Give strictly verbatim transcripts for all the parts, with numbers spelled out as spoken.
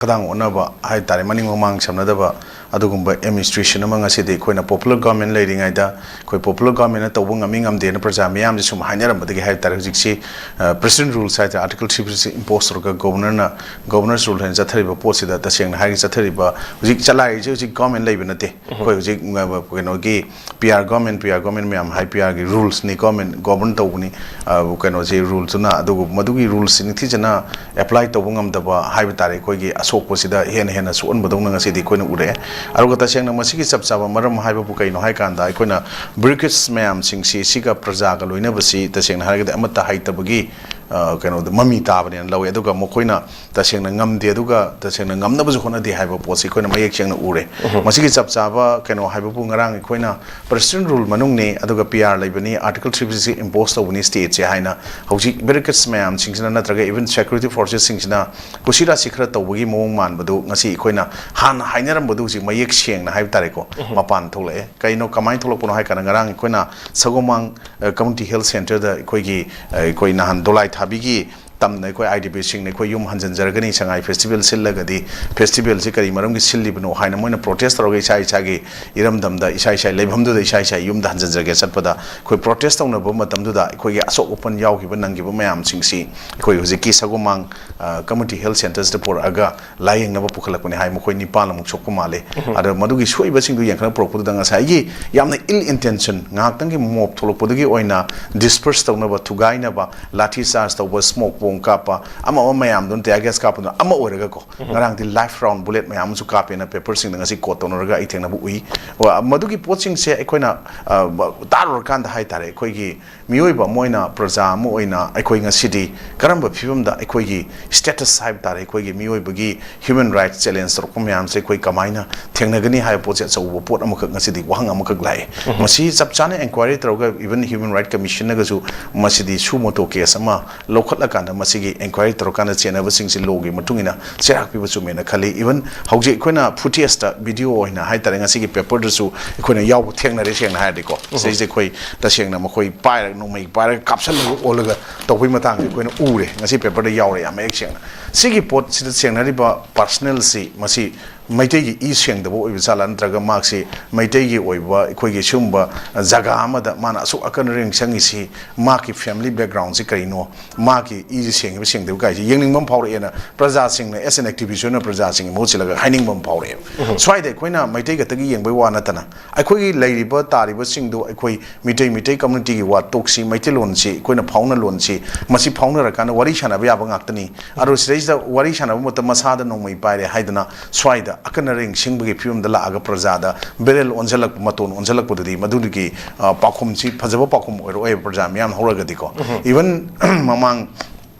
ꯈꯗꯥꯡ ꯑꯣꯟꯅꯕ ꯍꯥꯏ ꯇꯥꯔꯦ, ꯃꯅꯤꯡ ꯃꯃꯥꯡ ꯁꯝꯅꯗꯕ ꯑꯗꯨꯒꯨꯝꯕ administration ꯑꯃ ꯉꯁꯤꯗꯤ ꯑꯩꯈꯣꯏꯅ popular government ꯂꯩꯔꯤꯉꯩꯗ ꯑꯩꯈꯣꯏ popular government ꯇꯧꯕ ꯉꯝꯃꯤ ꯉꯝꯗꯦꯅ ꯄ꯭ꯔꯖꯥ ꯃꯤꯌꯥꯝꯁꯦ ꯁꯨꯝ ꯍꯥꯏꯅꯔꯝꯕꯗꯒꯤ ꯍꯥꯏ ꯇꯥꯔꯦ, ꯍꯧꯖꯤꯛꯁꯤ president rules ꯍꯥꯏ ꯇꯥꯔꯦ, article three fifty six impose ꯇꯧꯔꯒ governorꯅ, governor's rule ꯍꯥꯏꯅ ꯆꯠꯊꯔꯤꯕ ꯄꯣꯠꯁꯤꯗ ꯇꯁꯦꯡꯅ ꯍꯥꯏꯔꯒ ꯆꯠꯊꯔꯤꯕ ꯍꯧꯖꯤꯛ ꯆꯂꯥꯏꯔꯤꯁꯦ ꯍꯧꯖꯤꯛ government ꯂꯩꯕ ꯅꯠꯇꯦ꯫ ꯑꯩꯈꯣꯏ ꯍꯧꯖꯤꯛ ꯀꯩꯅꯣꯒꯤ P R government, P R government ꯃꯌꯥꯝ ꯍꯥꯏ, P Rꯒꯤ rulesꯅꯤ, government govern ꯇꯧꯕꯅꯤ꯫ ꯀꯩꯅꯣꯁꯤ ruleꯗꯨꯅ, ꯑꯗꯨꯒ ꯃꯗꯨꯒꯤ rulesꯁꯤ ꯅꯤꯡꯊꯤꯖꯅ apply ꯇꯧꯕ ꯉꯝꯗꯕ ꯍꯥꯏꯕ ꯇꯥꯔꯦ, ꯑꯩꯈꯣꯏꯒꯤ ꯑꯁꯣꯛꯄꯁꯤꯗ ꯍꯦꯟꯅ ꯍꯦꯟꯅ ꯁꯣꯛꯍꯟꯕꯗꯧꯅ ꯉꯁꯤꯗꯤ ꯑꯩꯈꯣꯏꯅ ꯎꯔꯛꯑꯦ꯫ ꯑꯗꯨꯒ ꯇꯁꯦꯡꯅ ꯃꯁꯤꯒꯤ ꯆꯞ ꯆꯥꯕ ꯃꯔꯝ ꯍꯥꯏꯕꯕꯨ ꯀꯩꯅꯣ ꯍꯥꯏ ꯀꯥꯟꯗ, ꯑꯩꯈꯣꯏꯅ bureaucrats ꯃꯌꯥꯝꯁꯤꯡꯁꯤ, ꯁꯤꯒ ꯄ꯭ꯔꯖꯥꯒ ꯂꯣꯏꯅꯕꯁꯤ ꯇꯁꯦꯡꯅ ꯍꯥꯏꯔꯒꯗꯤ ꯑꯃꯠꯇ ꯍꯩꯇꯕꯒꯤ ꯀꯩꯅꯣꯗ ꯃꯃꯤ ꯇꯥꯕꯅꯦꯅ ꯂꯧꯋꯦ꯫ ꯑꯗꯨꯒ ꯃꯈꯣꯏꯅ ꯇꯁꯦꯡꯅ ꯉꯝꯗꯦ, ꯑꯗꯨꯒ ꯇꯁꯦꯡꯅ ꯉꯝꯅꯕꯁꯨ ꯍꯣꯠꯅꯗꯦ ꯍꯥꯏꯕ ꯄꯣꯠꯁꯤ ꯑꯩꯈꯣꯏꯅ ꯃꯌꯦꯛ ꯁꯦꯡꯅ ꯎꯔꯦ꯫ ꯃꯁꯤꯒꯤ ꯆꯞ ꯆꯥꯕ ꯀꯩꯅꯣ ꯍꯥꯏꯕꯕꯨ, ꯉꯔꯥꯡ ꯑꯩꯈꯣꯏꯅ president rule ꯃꯅꯨꯡꯅꯤ, ꯑꯗꯨꯒ P R ꯂꯩꯕꯅꯤ, article three fifty six impose ꯇꯧꯕꯅꯤ stateꯁꯦ ꯍꯥꯏꯅ ꯍꯧꯖꯤꯛ bureaucrats ꯃꯌꯥꯝꯁꯤꯡꯁꯤꯅ ꯅꯠꯇ꯭ꯔꯒ even security forcesꯁꯤꯡꯁꯤꯅ ꯀꯨꯁꯤꯔꯥꯁꯤ ꯈꯔ ꯇꯧꯕꯒꯤ ꯃꯑꯣꯡ ꯃꯥꯟꯕꯗꯨ ꯉꯁꯤ ꯑꯩꯈꯣꯏꯅ ꯍꯥꯟꯅ ꯍꯥꯏꯅꯔꯝꯕꯗꯨ ꯍꯧꯖꯤꯛ ꯃꯌꯦꯛ ꯁꯦꯡꯅ ꯍꯥꯏꯕ ꯇꯥꯔꯦꯀꯣ, ꯃꯄꯥꯟ ꯊꯣꯛꯂꯛꯑꯦ꯫ ꯀꯩꯅꯣ, ꯀꯃꯥꯏꯅ ꯊꯣꯛꯂꯛꯄꯅꯣ ꯍꯥꯏ ꯀꯥꯟꯗ, ꯉꯔꯥꯡ ꯑꯩꯈꯣꯏꯅ ꯁꯒꯣꯃꯥꯡ community health centreꯗ ꯑꯩꯈꯣꯏꯒꯤ ꯑꯩꯈꯣꯏ ꯅꯍꯥꯟ ꯗꯣꯂꯥꯏ ꯊꯥꯕꯤꯒꯤ ꯇꯝꯅ ꯑꯩꯈꯣꯏ I D Pꯁꯤꯡꯅ ꯑꯩꯈꯣꯏ ꯌꯨꯝ ꯍꯟꯖꯤꯟꯖꯔꯒꯅꯤ, ꯁꯉꯥꯏ festival ꯁꯤꯜꯂꯒꯗꯤ festivalꯁꯤ ꯀꯔꯤ ꯃꯔꯝꯒꯤ ꯁꯤꯜꯂꯤꯕꯅꯣ ꯍꯥꯏꯅ ꯃꯣꯏꯅ protest ꯇꯧꯔꯒ ꯏꯁꯥ ꯏꯁꯥꯒꯤ ꯏꯔꯝꯗꯝꯗ, ꯏꯁꯥ ꯏꯁꯥꯒꯤ ꯂꯩꯐꯝꯗꯨꯗ ꯏꯁꯥ ꯏꯁꯥꯒꯤ ꯌꯨꯝꯗ ꯍꯟꯖꯤꯟꯖꯒꯦ ꯆꯠꯄꯗ, ꯑꯩꯈꯣꯏ protest ꯇꯧꯅꯕ ꯃꯇꯝꯗꯨꯗ ꯑꯩꯈꯣꯏꯒꯤ ꯑꯁꯣꯛ ꯑꯄꯟ ꯌꯥꯎꯈꯤꯕ, ꯅꯪꯈꯤꯕ ꯃꯌꯥꯝꯁꯤꯡꯁꯤ ꯑꯩꯈꯣꯏ ꯍꯧꯖꯤꯛꯀꯤ ꯁꯒꯣꯃꯥꯡ community health centresꯇ ꯄꯨꯔꯛꯑꯒ ꯂꯥꯌꯦꯡꯅꯕ ꯄꯨꯈꯠꯂꯛꯄꯅꯤ ꯍꯥꯏ꯫ ꯃꯈꯣꯏ ꯅꯤꯄꯥꯟꯃꯨꯛ ꯁꯣꯛꯄ ꯃꯥꯜꯂꯤ꯫ ꯑꯗꯣ ꯃꯗꯨꯒꯤ ꯁꯣꯛꯏꯕꯁꯤꯡꯗꯨ ꯌꯦꯡꯈꯠꯅ ꯄꯨꯔꯛꯄꯗꯨꯗ ꯉꯁꯥꯏꯒꯤ ꯌꯥꯝꯅ ill intention, ꯉꯥꯏꯍꯥꯛꯇꯪꯒꯤ mob ꯊꯣꯛꯂꯛꯄꯗꯨꯒꯤ ꯑꯣꯏꯅ disperse ꯇꯧꯅꯕ, ꯊꯨꯒꯥꯏꯅꯕ, ꯂꯥꯊꯤ ꯆꯥꯔꯖ ꯇꯧꯕ, smoke bomb ꯀꯥꯞꯄ, ꯑꯃ ꯑꯃ ꯃꯌꯥꯝꯗꯨꯅ tear gas ꯀꯥꯞꯄꯗꯨꯅ ꯑꯃ ꯑꯣꯏꯔꯒꯀꯣ, ꯉꯔꯥꯡꯗꯤ live round bullet ꯃꯌꯥꯝ ꯑꯃꯁꯨ ꯀꯥꯞꯄꯦꯅ paperꯁꯤꯡꯗ ꯉꯁꯤ quote ꯇꯧꯅꯔꯒ ꯑꯩ ꯊꯦꯡꯅꯕ ꯎꯏ꯫ ꯋꯥ-, ꯃꯗꯨꯒꯤ ꯄꯣꯠꯁꯤꯡꯁꯦ ꯑꯩꯈꯣꯏꯅ, ꯑ, ꯕ-, ꯇꯥꯔꯨꯔꯀꯥꯟꯗ ꯍꯥꯏ ꯇꯥꯔꯦ, ꯑꯩꯈꯣꯏꯒꯤ ꯃꯤꯑꯣꯏꯕ ꯑꯃ ꯑꯣꯏꯅ, ꯄ꯭ꯔꯖꯥ ꯑꯃ ꯑꯣꯏꯅ ꯑꯩꯈꯣꯏ ꯉꯁꯤꯗꯤ ꯀꯔꯝꯕ ꯐꯤꯕꯝꯗ ꯑꯩꯈꯣꯏꯒꯤ status ꯍꯥꯏꯕ ꯇꯥꯔꯦ, ꯑꯩꯈꯣꯏꯒꯤ ꯃꯤꯑꯣꯏꯕꯒꯤ human rights challenge ꯇꯧꯔꯛꯄ ꯃꯌꯥꯝꯁꯦ ꯑꯩꯈꯣꯏ ꯀꯃꯥꯏꯅ ꯊꯦꯡꯅꯒꯅꯤ ꯍꯥꯏꯕ ꯄꯣꯠꯁꯦ ꯑꯆꯧꯕ ꯄꯣꯠ ꯑꯃꯈꯛ ꯉꯁꯤꯗꯤ, ꯋꯥꯍꯪ ꯑꯃꯈꯛ ꯂꯥꯛꯑꯦ꯫ ꯃꯁꯤ ꯆꯞ ꯆꯥꯅ inquiry ꯇꯧꯔꯒ even Human Rights Commissionꯅꯒꯁꯨ ꯃꯁꯤꯗꯤ suo motu case ꯑꯃ ꯂꯧꯈꯠꯂꯀꯥꯟꯗ ꯃꯁꯤꯒꯤ ꯏꯟꯀ꯭ꯋꯥꯏꯔꯤ ꯇꯧꯔꯀꯥꯟꯗ ꯆꯦꯟꯅꯕꯁꯤꯡꯁꯤ ꯂꯣꯒꯤ ꯃꯇꯨꯡ ꯏꯟꯅ ꯆꯩꯔꯥꯛ ꯄꯤꯕ ꯆꯨꯝꯃꯦꯅ ꯈꯜꯂꯤ꯫ ꯏꯚꯟ ꯍꯧꯖꯤꯛ ꯑꯩꯈꯣꯏꯅ ꯐꯨꯇꯦꯖꯇ ꯚꯤꯗꯤꯑꯣ ꯑꯣꯏꯅ ꯍꯥꯏꯇꯥꯔꯦ, ꯉꯁꯤꯒꯤ ꯄꯦꯄꯔꯗꯁꯨ ꯑꯩꯈꯣꯏꯅ ꯌꯥꯎꯕ ꯊꯦꯡꯅꯔꯦ꯫ ꯁꯦꯡꯅ ꯍꯥꯏꯔꯗꯤꯀꯣ, ꯁꯤꯗꯩꯁꯦ ꯑꯩꯈꯣꯏ ꯇꯁꯦꯡꯅ ꯃꯈꯣꯏ ꯄꯥꯏꯔꯒ, ꯅꯣꯡꯃꯩ ꯄꯥꯏꯔꯒ ꯀꯥꯞꯁꯤꯜꯂꯒ ꯑꯣꯜꯂꯒ ꯇꯧꯕꯒꯤ ꯃꯇꯥꯡꯁꯦ ꯑꯩꯈꯣꯏꯅ ꯎꯔꯦ ꯉꯁꯤ ꯄꯦꯄꯔꯗ ꯌꯥꯎꯔꯦ ꯌꯥꯝ ꯃꯌꯦꯛ ꯁꯦꯡꯅ꯫ ꯁꯤꯒꯤ ꯄꯣꯠꯁꯤꯗ ꯊꯦꯡꯅꯔꯤꯕ ꯄꯥꯔꯁꯅꯦꯜꯁꯤ ꯃꯁꯤ ꯃꯩꯇꯩꯒꯤ ꯏ ꯁꯦꯡꯗꯕ ꯑꯣꯏꯕ ꯖꯥꯠꯂꯥ, ꯅꯠꯇ꯭ꯔꯒ ꯃꯍꯥꯛꯁꯤ ꯃꯩꯇꯩꯒꯤ ꯑꯣꯏꯕ ꯑꯩꯈꯣꯏꯒꯤ ꯁꯤꯒꯨꯝꯕ ꯖꯒꯥ ꯑꯃꯗ ꯃꯥꯅ ꯑꯁꯨꯛ ꯑꯀꯟ ꯑꯔꯤꯡ ꯆꯪꯉꯤꯁꯤ, ꯃꯍꯥꯛꯀꯤ ꯐꯦꯃꯤꯂꯤ ꯕꯦꯛꯒ꯭ꯔꯥꯎꯟꯁꯤ ꯀꯔꯤꯅꯣ, ꯃꯍꯥꯛꯀꯤ ꯏꯁꯤ ꯁꯦꯡꯉꯤꯕ ꯁꯦꯡꯗꯕ ꯀꯥꯏꯁꯤ ꯌꯦꯡꯅꯤꯡꯕ ꯑꯃ ꯐꯥꯎꯔꯛꯑꯦꯅ ꯄ꯭ꯔꯖꯥꯁꯤꯡꯅ, as an activist ꯑꯣꯏꯅ ꯄ꯭ꯔꯖꯥꯁꯤꯡꯒꯤ ꯃꯍꯨꯠ ꯁꯤꯜꯂꯒ ꯍꯥꯏꯅꯤꯡꯕ ꯑꯃ ꯐꯥꯎꯔꯛꯑꯦꯕ꯫ ꯁ꯭ꯋꯥꯏꯗ ꯑꯩꯈꯣꯏꯅ ꯃꯩꯇꯩ ꯈꯛꯇꯒꯤ ꯌꯦꯡꯕꯩ ꯋꯥ ꯅꯠꯇꯅ ꯑꯩꯈꯣꯏꯒꯤ ꯂꯩꯔꯤꯕ ꯇꯥꯔꯤꯕꯁꯤꯡꯗꯨ ꯑꯩꯈꯣꯏ ꯃꯤꯇꯩ, ꯃꯤꯇꯩ ꯀꯝꯃ꯭ꯌꯨꯅꯤꯇꯤꯒꯤ ꯋꯥ ꯇꯣꯛꯁꯤ, ꯃꯩꯇꯩꯂꯣꯟꯁꯤ ꯑꯩꯈꯣꯏꯅ ꯐꯥꯎꯅ ꯂꯣꯟꯁꯤ, ꯃꯁꯤ ꯐꯥꯎꯅꯔꯀꯥꯟꯗ ꯋꯥꯔꯤ ꯁꯥꯟꯅꯕ ꯌꯥꯕ ꯉꯥꯛꯇꯅꯤ꯫ ꯑꯗꯣ ꯁꯤꯗꯩꯁꯤꯗ ꯋꯥꯔꯤ ꯁꯥꯟꯅꯕ ꯃꯇꯝ ꯃꯁꯥꯗ ꯅꯣꯡꯃꯩ ꯄꯥꯏꯔꯦ ꯍꯥꯏꯗꯅ ꯁ꯭ꯋꯥꯏꯗ ꯑꯀꯟ ꯑꯔꯤꯡ ꯁꯤꯡꯕꯒꯤ ꯐꯤꯕꯝꯗ ꯂꯥꯛꯑꯒ ꯄ꯭ꯔꯖꯥꯗ ꯕꯦꯔꯦꯜ ꯑꯣꯟꯁꯤꯜꯂꯛꯄ, ꯃꯇꯣꯟ ꯑꯣꯟꯁꯤꯜꯂꯛꯄꯗꯨꯗꯤ ꯃꯗꯨꯗꯒꯤ, ꯑ, ꯄꯥꯎꯈꯨꯝꯁꯤ ꯐꯖꯕ ꯄꯥꯎꯈꯨꯝ ꯑꯣꯏꯔꯛꯑꯣꯏꯕ ꯄ꯭ꯔꯖꯥ ꯃꯤꯌꯥꯝ ꯍꯧꯔꯒꯗꯤꯀꯣ꯫ ꯏꯚꯟ ꯃꯃꯥꯡ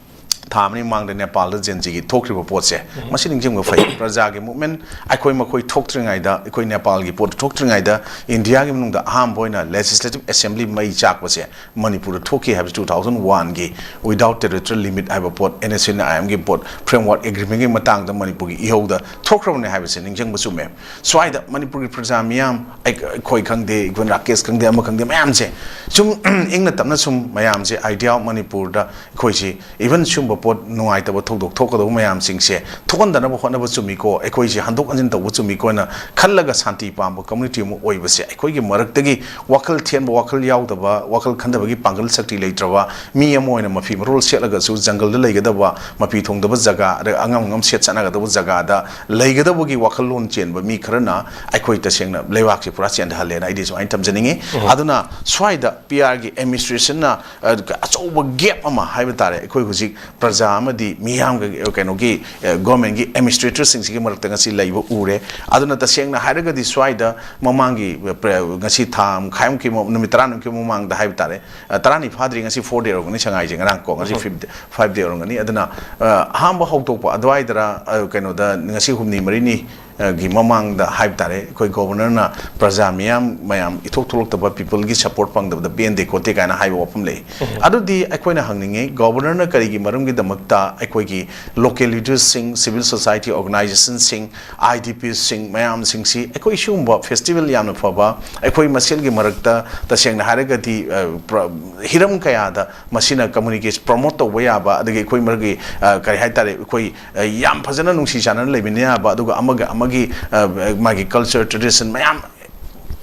ꯊꯥ ꯑꯃꯅꯤ ꯃꯃꯥꯡꯗ ꯅꯦꯄꯥꯜꯗ ꯖꯦꯟꯖꯤꯒꯤ ꯊꯣꯛꯈ꯭ꯔꯤꯕ ꯄꯣꯠꯁꯦ, ꯃꯁꯤ ꯅꯤꯡꯁꯤꯡꯕ ꯐꯩ꯫ ꯄ꯭ꯔꯖꯥꯒꯤ ꯃꯨꯚꯃꯦꯟ, ꯑꯩꯈꯣꯏ ꯃꯈꯣꯏ ꯊꯣꯛꯇ꯭ꯔꯤꯉꯩꯗ, ꯑꯩꯈꯣꯏ ꯅꯦꯄꯥꯜꯒꯤ ꯄꯣꯠꯇꯨ ꯊꯣꯛꯇ꯭ꯔꯤꯉꯩꯗ ꯏꯟꯗꯤꯌꯥꯒꯤ ꯃꯅꯨꯡꯗ ꯑꯍꯥꯟꯕ ꯑꯣꯏꯅ ꯂꯦꯖꯤꯁꯂꯦꯇꯤꯚ ꯑꯦꯁꯦꯝꯕ꯭ꯂꯤ ꯃꯩ ꯆꯥꯛꯄꯁꯦ ꯃꯅꯤꯄꯨꯔꯗ ꯊꯣꯛꯈꯤ ꯍꯥꯏꯕꯁꯤ two thousand one ꯒꯤ Without Territorial Limit ꯍꯥꯏꯕ ꯄꯣꯠ, NSCN-IM ꯒꯤ ꯄꯣꯠ, Framework Agreement ꯒꯤ ꯃꯇꯥꯡꯗ ꯃꯅꯤꯄꯨꯔꯒꯤ ꯏꯍꯧꯗ ꯊꯣꯛꯈ꯭ꯔꯕꯅꯦ ꯍꯥꯏꯕꯁꯦ ꯅꯤꯡꯁꯤꯡꯕ ꯆꯨꯝꯃꯦ꯫ ꯁ꯭ꯋꯥꯏꯗ ꯃꯅꯤꯄꯨꯔꯒꯤ ꯄ꯭ꯔꯖꯥ ꯃꯤꯌꯥꯝ, ꯑꯩ-, ꯑꯩꯈꯣꯏ ꯈꯪꯗꯦ, ꯏꯚꯟ ꯔꯥꯀꯦꯁ ꯈꯪꯗꯦ, ꯑꯃ ꯈꯪꯗꯦ, ꯃꯌꯥꯝꯁꯦ ꯁꯨꯝ ꯏꯪꯅ ꯇꯞꯅ ꯁꯨꯝ ꯃꯌꯥꯝꯁꯦ idea of ꯃꯅꯤꯄꯨꯔꯗ ꯑꯩꯈꯣꯏꯁꯤ, ꯏꯚꯟ ꯁꯤꯒꯨꯝꯕ ꯄꯣꯠ, ꯅꯨꯡꯉꯥꯏꯇꯕ ꯊꯧꯗꯣꯛ ꯊꯣꯛꯀꯗꯧꯕ ꯃꯌꯥꯝꯁꯤꯡꯁꯦ ꯊꯣꯛꯍꯟꯗꯅꯕ ꯍꯣꯠꯅꯕ ꯆꯨꯝꯃꯤꯀꯣ, ꯑꯩꯈꯣꯏꯁꯦ ꯍꯟꯗꯣꯛ ꯍꯟꯖꯤꯟ ꯇꯧꯕ ꯆꯨꯝꯃꯤꯀꯣ ꯍꯥꯏꯅ ꯈꯜꯂꯒ ꯁꯥꯟꯇꯤ ꯄꯥꯝꯕ ꯀꯝꯃ꯭ꯌꯨꯅꯤꯇꯤ ꯑꯃ ꯑꯣꯏꯕꯁꯦ, ꯑꯩꯈꯣꯏꯒꯤ ꯃꯔꯛꯇꯒꯤ ꯋꯥꯈꯜ ꯊꯦꯟꯕ, ꯋꯥꯈꯜ ꯌꯥꯎꯗꯕ, ꯋꯥꯈꯜ ꯈꯟꯊꯕꯒꯤ ꯄꯥꯡꯒꯜ ꯁꯛꯇꯤ ꯂꯩꯇ꯭ꯔꯕ ꯃꯤ ꯑꯃ ꯑꯣꯏꯅ ꯃꯐꯤ ꯃꯔꯣꯜ ꯁꯦꯠꯂꯒꯁꯨ ꯖꯪꯒꯜꯗ ꯂꯩꯒꯗꯕ, ꯃꯐꯤ ꯊꯣꯡꯗꯕ ꯖꯒꯥ, ꯑꯗ ꯑꯉꯝ ꯑꯉꯝ ꯁꯦꯠ ꯆꯠꯅꯒꯗꯕ ꯖꯒꯥꯗ ꯂꯩꯒꯗꯕꯒꯤ ꯋꯥꯈꯜꯂꯣꯟ ꯆꯦꯟꯕ ꯃꯤ ꯈꯔꯅ ꯑꯩꯈꯣꯏ ꯇꯁꯦꯡꯅ ꯂꯩꯕꯥꯛꯁꯦ ꯄꯨꯔꯥ ꯆꯦꯟꯊꯍꯜꯂꯦꯅ ꯑꯩꯗꯤ ꯁꯨꯃꯥꯏꯅ ꯊꯝꯖꯅꯤꯡꯉꯤ꯫ ꯑꯗꯨꯅ ꯁ꯭ꯋꯥꯏꯗ P R ꯒꯤ administration ꯅ, ꯑ, ꯑꯆꯧꯕ gap ꯑꯃ ꯍꯥꯏꯕ ꯇꯥꯔꯦ, ꯑꯩꯈꯣꯏ ꯍꯧꯖꯤꯛ ꯄ꯭ꯔꯖꯥ ꯑꯃꯗꯤ ꯃꯤꯌꯥꯝꯒ, ꯑ, ꯀꯩꯅꯣꯒꯤ, ꯑ, government ꯀꯤ administrator ꯁꯤꯡꯁꯤꯒꯤ ꯃꯔꯛꯇ ꯉꯁꯤ ꯂꯩꯕ ꯎꯔꯦ꯫ ꯑꯗꯨꯅ ꯇꯁꯦꯡꯅ ꯍꯥꯏꯔꯒꯗꯤ ꯁ꯭ꯋꯥꯏꯗ ꯃꯃꯥꯡꯒꯤ, ꯑ, ꯄ꯭ꯔ-, ꯉꯁꯤ ꯊꯥ ꯃꯈꯥꯏꯃꯨꯛꯀꯤ ꯃ-, ꯅꯨꯃꯤꯠ ꯇꯔꯥꯅꯤꯃꯨꯛꯀꯤ ꯃꯃꯥꯡꯗ ꯍꯥꯏꯕ ꯇꯥꯔꯦ, ꯑ, ꯇꯔꯥꯅꯤ ꯐꯥꯗ꯭ꯔꯤ, ꯉꯁꯤ four day ꯑꯣꯏꯔꯝꯒꯅꯤ ꯁꯉꯥꯏꯁꯦ, ꯉꯔꯥꯡ ꯀꯣ, ꯉꯁꯤ fifth, five day ꯑꯣꯏꯔꯝꯒꯅꯤ꯫ ꯑꯗꯨꯅ, ꯑ, ꯑꯍꯥꯟꯕ ꯍꯧꯗꯣꯛꯄ ꯑꯗꯨꯋꯥꯏꯗꯔ, ꯑ, ꯀꯩꯅꯣꯗ ꯉꯁꯤ ꯍꯨꯝꯅꯤ ꯃꯔꯤꯅꯤ, ꯒꯤ ꯃꯃꯥꯡꯗ ꯍꯥꯏꯕ ꯇꯥꯔꯦ, ꯑꯩꯈꯣꯏ ꯒꯣꯕꯔꯅꯔꯅ ꯄ꯭ꯔꯖꯥ ꯃꯤꯌꯥꯝ ꯃꯌꯥꯝ ꯏꯊꯣꯛ ꯊꯣꯛꯂꯛꯇꯕ, ꯄꯤꯄꯜꯒꯤ ꯁꯄꯣꯔꯠ ꯐꯪꯗꯕꯗ ꯄꯦꯟꯗꯦ ꯈꯣꯠꯇꯦ ꯀꯥꯏꯅ ꯍꯥꯏꯕ ꯋꯥꯐꯝ ꯂꯩ꯫ ꯑꯗꯨꯗꯤ ꯑꯩꯈꯣꯏꯅ ꯍꯪꯅꯤꯡꯉꯤ, ꯒꯣꯕꯔꯅꯔꯅ ꯀꯔꯤꯒꯤ ꯃꯔꯝꯒꯤꯗꯃꯛꯇ ꯑꯩꯈꯣꯏꯒꯤ ꯂꯣꯀꯦꯜ ꯂꯤꯗꯔꯁꯤꯡ, ꯁꯤꯚꯤꯜ ꯁꯣꯁꯥꯏꯇꯤ ꯑꯣꯔꯒꯅꯥꯏꯖꯦꯁꯟꯁꯤꯡ, ꯑꯥꯏ ꯗꯤ ꯄꯤꯁꯤꯡ ꯃꯌꯥꯝꯁꯤꯡꯁꯤ ꯑꯩꯈꯣꯏ ꯁꯤꯒꯨꯝꯕ ꯐꯦꯁꯇꯤꯚꯦꯜ ꯌꯥꯝꯅ ꯐꯕ, ꯑꯩꯈꯣꯏ ꯃꯁꯦꯜꯒꯤ ꯃꯔꯛꯇ ꯇꯁꯦꯡꯅ ꯍꯥꯏꯔꯒꯗꯤ, ꯑ, ꯄ꯭ꯔ-, ꯍꯤꯔꯝ ꯀꯌꯥꯗ ꯃꯁꯤꯅ ꯀꯝꯃꯨꯅꯤꯀꯦꯁꯟ ꯄ꯭ꯔꯣꯃꯣꯠ ꯇꯧꯕ ꯌꯥꯕ, ꯑꯗꯒꯤ ꯑꯩꯈꯣꯏ ꯃꯔꯛꯀꯤ, ꯑ, ꯀꯔꯤ ꯍꯥꯏꯇꯥꯔꯦ, ꯑꯩꯈꯣꯏ, ꯑ, ꯌꯥꯝ ꯐꯖꯅ ꯅꯨꯡꯁꯤ ꯆꯥꯟꯅꯅ ꯂꯩꯃꯤꯟꯅ ꯌꯥꯕ, ꯑꯗꯨꯒ ꯑꯃꯒ ꯑꯃꯒꯤ, ꯑ, ꯃꯥꯒꯤ ꯀꯜꯆꯔ, ꯇ꯭ꯔꯦꯗꯤꯁꯟ ꯃꯌꯥꯝ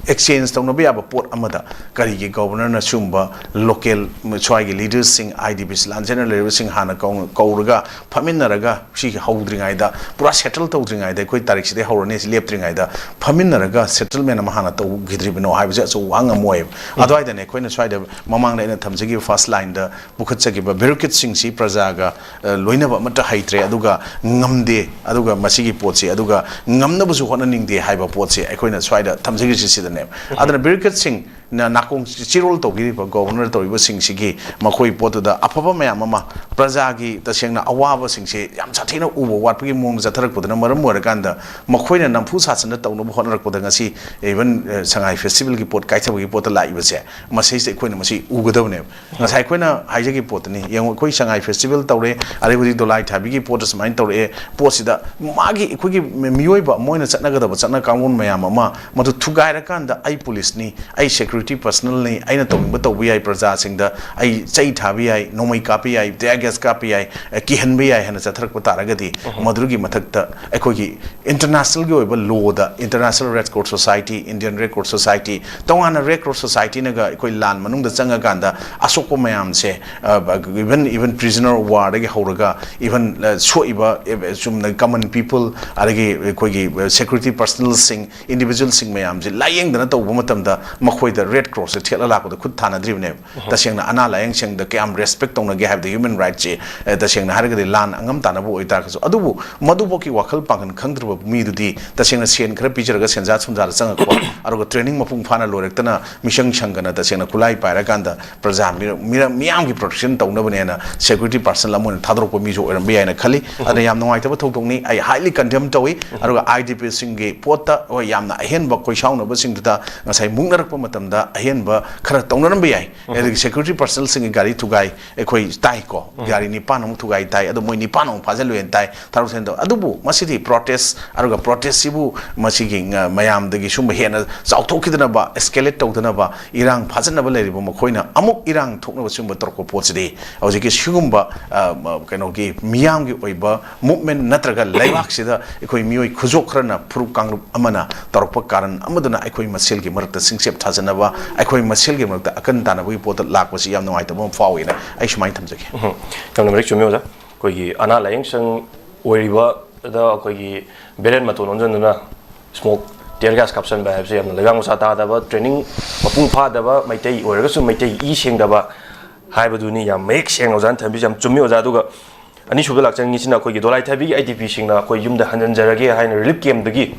ꯑꯦꯛꯁꯆꯦꯟꯖ ꯇꯧꯅꯕ ꯌꯥꯕ ꯄꯣꯠ ꯑꯃꯗ ꯀꯔꯤꯒꯤ ꯒꯣꯕꯔꯅꯔꯅ ꯁꯤꯒꯨꯝꯕ ꯂꯣꯀꯦꯜ ꯁ꯭ꯋꯥꯏꯒꯤ ꯂꯤꯗꯔꯁꯤꯡ, ꯑꯥꯏ ꯗꯤ ꯄꯤꯁ ꯂꯥꯟꯖꯦꯟꯅ ꯂꯩꯔꯤꯕꯁꯤꯡ ꯍꯥꯟꯅ ꯀꯧ-, ꯀꯧꯔꯒ ꯐꯝꯃꯤꯟꯅꯔꯒ, ꯁꯤ ꯍꯧꯗ꯭ꯔꯤꯉꯩꯗ, ꯄꯨꯔꯥ ꯁꯦꯇꯜ ꯇꯧꯗ꯭ꯔꯤꯉꯩꯗ, ꯑꯩꯈꯣꯏ ꯇꯥꯔꯤꯛꯁꯤꯗꯩ ꯍꯧꯔꯅꯤ ꯁꯤ ꯂꯦꯞꯇ꯭ꯔꯤꯉꯩꯗ ꯐꯝꯃꯤꯟꯅꯔꯒ ꯁꯦꯇꯜꯃꯦꯟ ꯑꯃ ꯍꯥꯟꯅ ꯇꯧꯈꯤꯗ꯭ꯔꯤꯕꯅꯣ ꯍꯥꯏꯕꯁꯦ ꯑꯆꯧꯕ ꯋꯥꯍꯪ ꯑꯃ ꯑꯣꯏꯌꯦꯕ꯫ ꯑꯗꯨꯋꯥꯏꯗꯅꯦ ꯑꯩꯈꯣꯏꯅ ꯁ꯭ꯋꯥꯏꯗ ꯃꯃꯥꯡꯗ ꯑꯩꯅ ꯊꯝꯖꯈꯤꯕ ꯐꯥꯔꯁ ꯂꯥꯏꯟꯗ ꯄꯨꯈꯠꯆꯈꯤꯕ ꯕ꯭ꯌꯨꯔꯣꯀ꯭ꯔꯦꯠꯁꯤꯡꯁꯤ ꯄ꯭ꯔꯖꯥꯒ, ꯑ, ꯂꯣꯏꯅꯕ ꯑꯃꯠꯇ ꯍꯩꯇ꯭ꯔꯦ, ꯑꯗꯨꯒ ꯉꯝꯗꯦ, ꯑꯗꯨꯒ ꯃꯁꯤꯒꯤ ꯄꯣꯠꯁꯤ, ꯑꯗꯨꯒ ꯉꯝꯅꯕꯁꯨ ꯍꯣꯠꯅꯅꯤꯡꯗꯦ ꯍꯥꯏꯕ ꯄꯣꯠꯁꯤ ꯑꯩꯈꯣꯏꯅ ꯁ꯭ꯋꯥꯏꯗ ꯊꯝꯖꯈꯤꯁꯤ ꯁꯤꯗꯅꯦꯕ꯫ ꯑꯗꯨꯅ ꯕ꯭ꯌꯨꯔꯣꯀ꯭ꯔꯦꯠꯁꯤꯡꯅ ꯅꯥꯀꯣꯡ ꯆꯤꯔꯣꯜ ꯇꯧꯕꯤꯔꯤꯕ ꯒꯣꯕꯔꯅꯔ ꯇꯧꯔꯤꯕꯁꯤꯡꯁꯤꯒꯤ ꯃꯈꯣꯏ ꯄꯣꯠꯇꯨꯗ ꯑꯐꯕ ꯃꯌꯥꯝ ꯑꯃ ꯄ꯭ꯔꯖꯥꯒꯤ ꯇꯁꯦꯡꯅ ꯑꯋꯥꯕꯁꯤꯡꯁꯦ ꯌꯥꯝ ꯁꯥꯊꯤꯅ ꯎꯕ ꯋꯥꯠꯄꯒꯤ ꯃꯑꯣꯡꯗ ꯆꯠꯊꯔꯛꯄꯗꯨꯅ ꯃꯔꯝ ꯑꯣꯏꯔꯀꯥꯟꯗ ꯃꯈꯣꯏꯅ ꯅꯝꯐꯨ ꯁꯥꯁꯟꯗ ꯇꯧꯅꯕ ꯍꯣꯠꯅꯔꯛꯄꯗ ꯉꯁꯤ even, ꯑ, ꯁꯉꯥꯏ ꯐꯦꯁꯇꯤꯚꯦꯜꯒꯤ ꯄꯣꯠ ꯀꯥꯏꯊꯕꯒꯤ ꯄꯣꯠꯇ ꯂꯥꯛꯏꯕꯁꯦ, ꯃꯁꯤꯁꯦ ꯑꯩꯈꯣꯏꯅ ꯃꯁꯤ ꯎꯒꯗꯕꯅꯦꯕ꯫ ꯉꯁꯥꯏ ꯑꯩꯈꯣꯏꯅ ꯍꯥꯏꯖꯈꯤꯕ ꯄꯣꯠꯇꯨꯅꯤ꯫ ꯌꯦꯡꯉꯨ, ꯑꯩꯈꯣꯏ ꯁꯉꯥꯏ ꯐꯦꯁꯇꯤꯚꯦꯜ ꯇꯧꯔꯦ, ꯑꯗꯩ ꯍꯧꯖꯤꯛ ꯗꯣꯂꯥꯏ ꯊꯥꯕꯤꯒꯤ ꯄꯣꯠꯇ ꯁꯨꯃꯥꯏꯅ ꯇꯧꯔꯛꯑꯦ꯫ ꯄꯣꯠꯁꯤꯗ ꯃꯥꯒꯤ, ꯑꯩꯈꯣꯏꯒꯤ ꯃꯤꯑꯣꯏꯕ ꯑꯃ ꯑꯣꯏꯅ ꯆꯠꯅꯒꯗꯕ ꯆꯠꯅ ꯀꯥꯡꯂꯣꯟ ꯃꯌꯥꯝ ꯑꯃ ꯃꯗꯨ ꯊꯨꯒꯥꯏꯔꯀꯥꯟꯗ ꯑꯩ ꯄꯨꯂꯤꯁꯅꯤ, ꯑꯩ ꯁꯦꯀ꯭ꯌꯨꯔꯤꯇꯤ ꯄꯔꯁꯅꯦꯜꯅꯤ, ꯑꯩꯅ ꯇꯧꯅꯤꯡꯕ ꯇꯧꯕ ꯌꯥꯏ, ꯄ꯭ꯔꯖꯥꯁꯤꯡꯗ ꯑꯩ ꯆꯩ ꯊꯥꯕ ꯌꯥꯏ, ꯅꯣꯡꯃꯩ ꯀꯥꯞꯄ ꯌꯥꯏ, ꯇꯤꯌꯥꯔ ꯒ꯭ꯌꯥꯁ ꯀꯥꯞꯄ ꯌꯥꯏ, ꯑ, ꯀꯤꯍꯟꯕ ꯌꯥꯏ ꯍꯥꯏꯅ ꯆꯠꯊꯔꯛꯄ ꯇꯥꯔꯒꯗꯤ, ꯃꯗꯨꯒꯤ ꯃꯊꯛꯇ ꯑꯩꯈꯣꯏꯒꯤ ꯏꯟꯇꯔꯅꯦꯁꯅꯦꯜꯒꯤ ꯑꯣꯏꯕ load, international red cross society, Indian red cross society, ꯇꯣꯉꯥꯟꯅ ꯔꯦꯗ ꯀ꯭ꯔꯣꯁ ꯁꯣꯁꯥꯏꯇꯤꯅꯒ ꯑꯩꯈꯣꯏ ꯂꯥꯟ ꯃꯅꯨꯡꯗ ꯆꯪꯉꯀꯥꯟꯗ ꯑꯁꯣꯛꯄ ꯃꯌꯥꯝꯁꯦ, ꯑ, even, even prisoner of war ꯗꯒꯤ ꯍꯧꯔꯒ, even, ꯑ, ꯁꯣꯛꯏꯕ, ꯑ, ꯆꯨꯝꯅ common people, ꯑꯗꯒꯤ ꯑꯩꯈꯣꯏꯒꯤ ꯁꯦꯀ꯭ꯌꯨꯔꯤꯇꯤ ꯄꯔꯁꯅꯦꯜꯁꯤꯡ, ꯏꯟꯗꯤꯚꯤꯖꯨꯋꯦꯜꯁꯤꯡ ꯃꯌꯥꯝꯁꯦ ꯂꯥꯌꯦꯡꯗꯅ ꯇꯧꯕ ꯃꯇꯝꯗ ꯃꯈꯣꯏꯗ ꯔꯦꯗ ꯀ꯭ꯔꯣꯁꯁꯦ ꯊꯦꯠꯂ ꯂꯥꯛꯄꯗ ꯈꯨꯠ ꯊꯥꯅꯗ꯭ꯔꯤꯕꯅꯦꯕ꯫ ꯇꯁꯦꯡꯅ ꯑꯅꯥ ꯂꯥꯌꯦꯡ ꯁꯪꯗ ꯀꯌꯥꯝ ꯔꯦꯁꯄꯦꯛ ꯇꯧꯅꯒꯦ ꯍꯥꯏꯕꯗ, ꯍ꯭ꯌꯨꯃꯦꯟ ꯔꯥꯏꯠꯁꯦ, ꯑꯦ, ꯇꯁꯦꯡꯅ ꯍꯥꯏꯔꯒꯗꯤ ꯂꯥꯟ ꯑꯉꯝ ꯇꯥꯅꯕ ꯑꯣꯏꯇꯥꯔꯒꯁꯨ, ꯑꯗꯨꯕꯨ ꯃꯗꯨꯐꯥꯎꯒꯤ ꯋꯥꯈꯜ ꯄꯥꯡꯒꯜ ꯈꯪꯗ꯭ꯔꯕ ꯃꯤꯗꯨꯗꯤ ꯇꯁꯦꯡꯅ ꯁꯦꯟ ꯈꯔ ꯄꯤꯖꯔꯒ ꯁꯦꯟꯖꯥ ꯊꯨꯝꯖꯥꯗ ꯆꯪꯉꯛꯄ, ꯑꯗꯨꯒ ꯇ꯭ꯔꯦꯅꯤꯡ ꯃꯄꯨꯡ ꯐꯥꯅ ꯂꯣꯏꯔꯛꯇꯅ ꯃꯤꯁꯪ ꯁꯪꯗꯅ ꯇꯁꯦꯡꯅ ꯈꯨꯠꯂꯥꯏ ꯄꯥꯏꯔꯀꯥꯟꯗ ꯄ꯭ꯔꯖꯥ ꯃꯤꯔ-, ꯃꯤꯔ-, ꯃꯤꯌꯥꯝꯒꯤ ꯄ꯭ꯔꯣꯇꯦꯛꯁꯟ ꯇꯧꯅꯕꯅꯦꯅ ꯁꯦꯀ꯭ꯌꯨꯔꯤꯇꯤ ꯄꯥꯔꯁꯟ ꯑꯃ ꯑꯣꯏꯅ ꯊꯥꯗꯣꯔꯛꯄ ꯃꯤꯁꯨ ꯑꯣꯏꯔꯝꯕ ꯌꯥꯏꯅ ꯈꯜꯂꯤ꯫ ꯑꯗꯨꯅ ꯌꯥꯝ ꯅꯨꯡꯉꯥꯏꯇꯕ ꯊꯧꯗꯣꯛꯅꯤ꯫ ꯑꯩ highly condemn ꯇꯧꯏ꯫ ꯑꯗꯨꯒ ꯑꯥꯏ ꯗꯤ ꯄꯤꯁꯤꯡꯒꯤ ꯄꯣꯠꯇ, ꯍꯣꯏ, ꯌꯥꯝꯅ ꯑꯍꯦꯟꯕ ꯈꯣꯏꯁꯥꯎꯅꯕꯁꯤꯡꯗꯨꯗ ꯉꯁꯥꯏ ꯃꯨꯛꯅꯔꯛꯄ ꯃꯇꯝꯗ ꯑꯍꯦꯟꯕ ꯈꯔ ꯇꯧꯅꯔꯝꯕ ꯌꯥꯏ꯫ ꯑꯗꯒꯤ ꯁꯦꯀ꯭ꯌꯨꯔꯤꯇꯤ ꯄꯥꯔꯁꯟꯁꯤꯡꯒꯤ ꯒꯥꯔꯤ ꯊꯨꯒꯥꯏ, ꯑꯩꯈꯣꯏ ꯇꯥꯏꯀꯣ, ꯒꯥꯔꯤ ꯅꯤꯄꯥꯟ ꯑꯃꯨꯛ ꯊꯨꯒꯥꯏ ꯇꯥꯏ, ꯑꯗꯣ ꯃꯣꯏ ꯅꯤꯄꯥꯟ ꯑꯃꯨꯛ ꯐꯥꯖꯤꯜꯂꯨꯏꯅ ꯇꯥꯏ, ꯊꯥꯔꯨ ꯁꯦꯟꯗꯣ꯫ ꯑꯗꯨꯕꯨ ꯃꯁꯤꯗꯤ ꯄ꯭ꯔꯣꯇꯦꯁ, ꯑꯗꯨꯒ ꯄ꯭ꯔꯣꯇꯦꯁꯁꯤꯕꯨ ꯃꯁꯤꯒꯤ ꯉ-, ꯃꯌꯥꯝꯗꯒꯤ ꯁꯨꯝꯕ ꯍꯦꯟꯅ ꯆꯥꯎꯊꯣꯛꯈꯤꯗꯅꯕ, ꯑꯦꯁꯀꯦꯂꯦꯠ ꯇꯧꯗꯅꯕ, ꯏꯔꯥꯡ ꯐꯥꯖꯤꯟꯅꯕ ꯂꯩꯔꯤꯕ ꯃꯈꯣꯏꯅ ꯑꯃꯨꯛ ꯏꯔꯥꯡ ꯊꯣꯛꯅꯕ ꯁꯤꯒꯨꯝꯕ ꯇꯧꯔꯛꯄ ꯄꯣꯠꯁꯤꯗꯤ ꯍꯧꯖꯤꯛꯀꯤ ꯁꯤꯒꯨꯝꯕ, ꯑ, ꯃ-, ꯀꯩꯅꯣꯒꯤ ꯃꯤꯌꯥꯝꯒꯤ ꯑꯣꯏꯕ ꯃꯨꯞꯃꯦꯟ ꯅꯠꯇ꯭ꯔꯒ ꯂꯩꯕꯥꯛꯁꯤꯗ ꯑꯩꯈꯣꯏ ꯃꯤꯑꯣꯏ ꯈꯨꯖꯣꯛ ꯈꯔꯅ, ꯐꯨꯔꯨꯞ ꯀꯥꯡꯂꯨꯞ ꯑꯃꯅ ꯇꯧꯔꯛꯄ ꯀꯥꯔꯟ ꯑꯃꯗꯨꯅ ꯑꯩꯈꯣꯏ ꯃꯁꯦꯜꯒꯤ ꯃꯔꯛꯇ ꯆꯤꯡꯆꯦꯞ ꯊꯥꯖꯅꯕ, ꯑꯩꯈꯣꯏ ꯃꯁꯦꯜꯒꯤ ꯃꯔꯛꯇ ꯑꯀꯟ ꯇꯥꯅꯕꯒꯤ ꯄꯣꯠꯇ ꯂꯥꯛꯄꯁꯤ ꯌꯥꯝ ꯅꯨꯡꯉꯥꯏꯇꯕ ꯑꯃ ꯐꯥꯎꯏꯅ ꯑꯩ ꯁꯨꯃꯥꯏꯅ ꯊꯝꯖꯒꯦ꯫ ꯎꯝ, ꯌꯥꯝꯅ ꯃꯔꯤꯛ ꯆꯨꯝꯃꯤ ꯑꯣꯖꯥ꯫ ꯑꯩꯈꯣꯏꯒꯤ ꯑꯅꯥ ꯂꯥꯌꯦꯡ ꯁꯪ ꯑꯣꯏꯔꯤꯕꯗ ꯑꯩꯈꯣꯏꯒꯤ ꯕꯦꯔꯦꯟ ꯃꯇꯣꯟ ꯑꯣꯟꯁꯤꯟꯗꯨꯅ ꯁ꯭ꯃꯣꯛ, ꯇꯤꯌꯔ ꯒ꯭ꯌꯥꯁ ꯀꯥꯞꯁꯤꯟꯕ ꯍꯥꯏꯕꯁꯤ ꯌꯥꯝꯅ ꯂꯩꯕꯥꯛ ꯃꯆꯥ ꯇꯥꯗꯕ, ꯇ꯭ꯔꯦꯅꯤꯡ ꯃꯄꯨꯡ ꯐꯥꯗꯕ, ꯃꯩꯇꯩ ꯑꯣꯏꯔꯒꯁꯨ ꯃꯩꯇꯩ ꯏ ꯁꯦꯡꯗꯕ ꯍꯥꯏꯕꯗꯨꯅꯤ꯫ ꯌꯥꯝ ꯃꯌꯦꯛ ꯁꯦꯡꯅ ꯑꯣꯖꯥꯅ ꯊꯝꯕꯤꯁꯤ ꯌꯥꯝ ꯆꯨꯝꯃꯤ ꯑꯣꯖꯥ꯫ ꯑꯗꯨꯒ ꯑꯅꯤꯁꯨꯕꯗ ꯂꯥꯛꯆꯅꯤꯡꯉꯤꯁꯤꯅ ꯑꯩꯈꯣꯏꯒꯤ ꯗꯣꯂꯥꯏꯊꯥꯕꯤꯒꯤ ꯑꯥꯏ ꯗꯤ ꯄꯤꯁꯤꯡꯅ ꯑꯩꯈꯣꯏ ꯌꯨꯝꯗ ꯍꯟꯖꯤꯟꯖꯔꯒꯦ ꯍꯥꯏꯅ ꯔꯤꯂꯤꯐ ꯀꯦꯝꯞꯇꯒꯤ